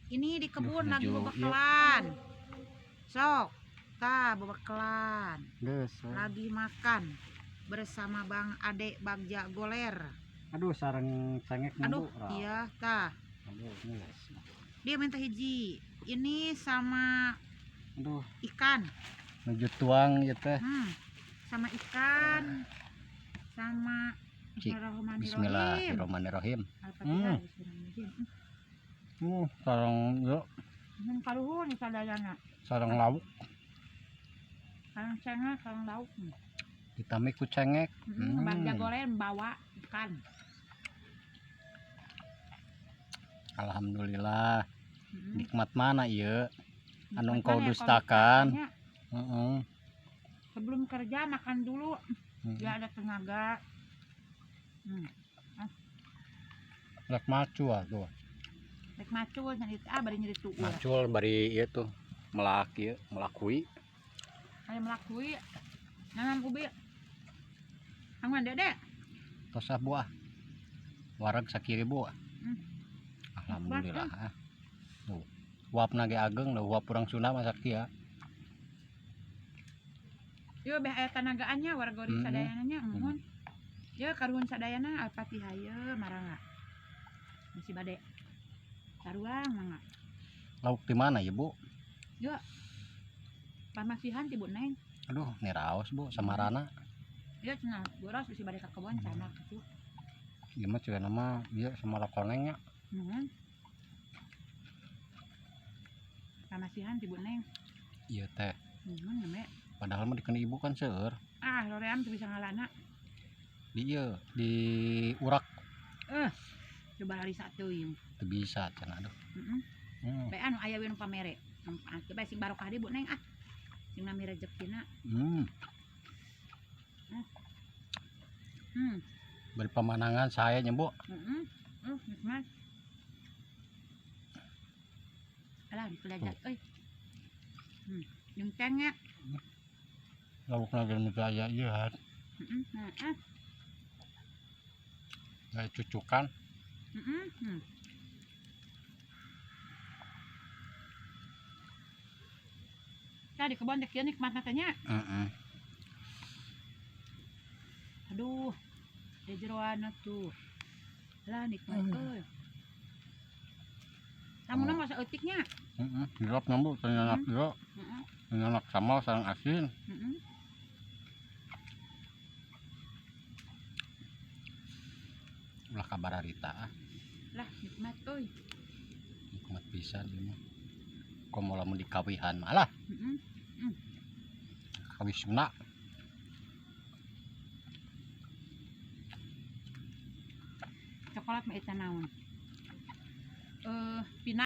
Ini di kebun Duh, lagi nuju, bebekelan. Sok, tah bebekelan. Geus. Lagi makan bersama Bang Ade Bagja Goler. Aduh, sareng cengek. Aduh, Bu. Ra. Iya, tah. Aduh, geus. Dia minta hiji. Ini sama Aduh, ikan. Nuju tuang ieu teh. Sama ikan. Sama Cik, Bismillahirrahmanirrahim. Bismillahirrahmanirrahim. Al-Fatihah. Bismillahirrahmanirrahim. Sareng ieu, Karuhun sadayana. Sareng lauk. Sareng cengek, sareng lauk. Ditambah ku cengek. Bagja Goler bawa ikan. Alhamdulillah. Nikmat mana ieu? Anu Nikmat engkau mana ya, kalau dustakan. dustakannya? Heeh. Sebelum kerja makan dulu, biar ada tenaga. Rek macul tuh. Rek macul nyeri ah bari nyeri tuur. Macul bari ieu tuh melak ieu, melakui. Aya melakui. Nanam ubi. Angan Dede. Tos ah, Bu ah. Wareg sakiri, Bu. Alhamdulillah ah. Tuh. Huapna ge ageng da huap urang Sunda masak kieu. Yo beh aya tanagaannya warga sadayana nya muhun. Yo karuhun sadayana, Al-Fatihah ye marangga. Masih bade. Saruang mangga. Lauk di mana ya, Bu? Yo. Pamasihan ti Bu Neng. Aduh, niraos, Bu, samarana. Yo cenah boros bisi bade ka kebon cenah kitu. Ieu mah cigana mah ieu samara koneng nya. Muhun. Pamasihan ti Bu Neng. Ieu teh. Muhun nembe. Padahal mah dikeun ibu kan seueur. Ah, loream teu bisa ngalana. Di ieu, di urak. Coba hari satu ieu. Teu bisa cenah aduh. Heeh. Bae anu aya we nu pamere. Manfaat bae sing barokah deui Bu Neng ah. Sing nami rezekina. Beri pemandangan saya nya, Bu. Heeh. Nikmat. Alah, dikelajat euy. Jeung cengek. Laukna ge nu aya ieu han. Heeh. Nah, ah. Kayak cucukan. Heeh. Tah di kebon teh kieu nikmatna teh nya. Heeh. Aduh. Di jeroanna tuh. Lah nikmat euy. Lamun mah saeutik nya. Heeh, dilap nya, Bu, teu nyanak ieu. Heeh. Teu nyanak sambal sareng asin. Heeh. Ulah kabararita ah. Lah nikmat euy. Nikmat pisan ieu mah. Komo lamun dikawihan mah lah. Heeh. Kawih Sunda. Coklat mah eta naon? Pina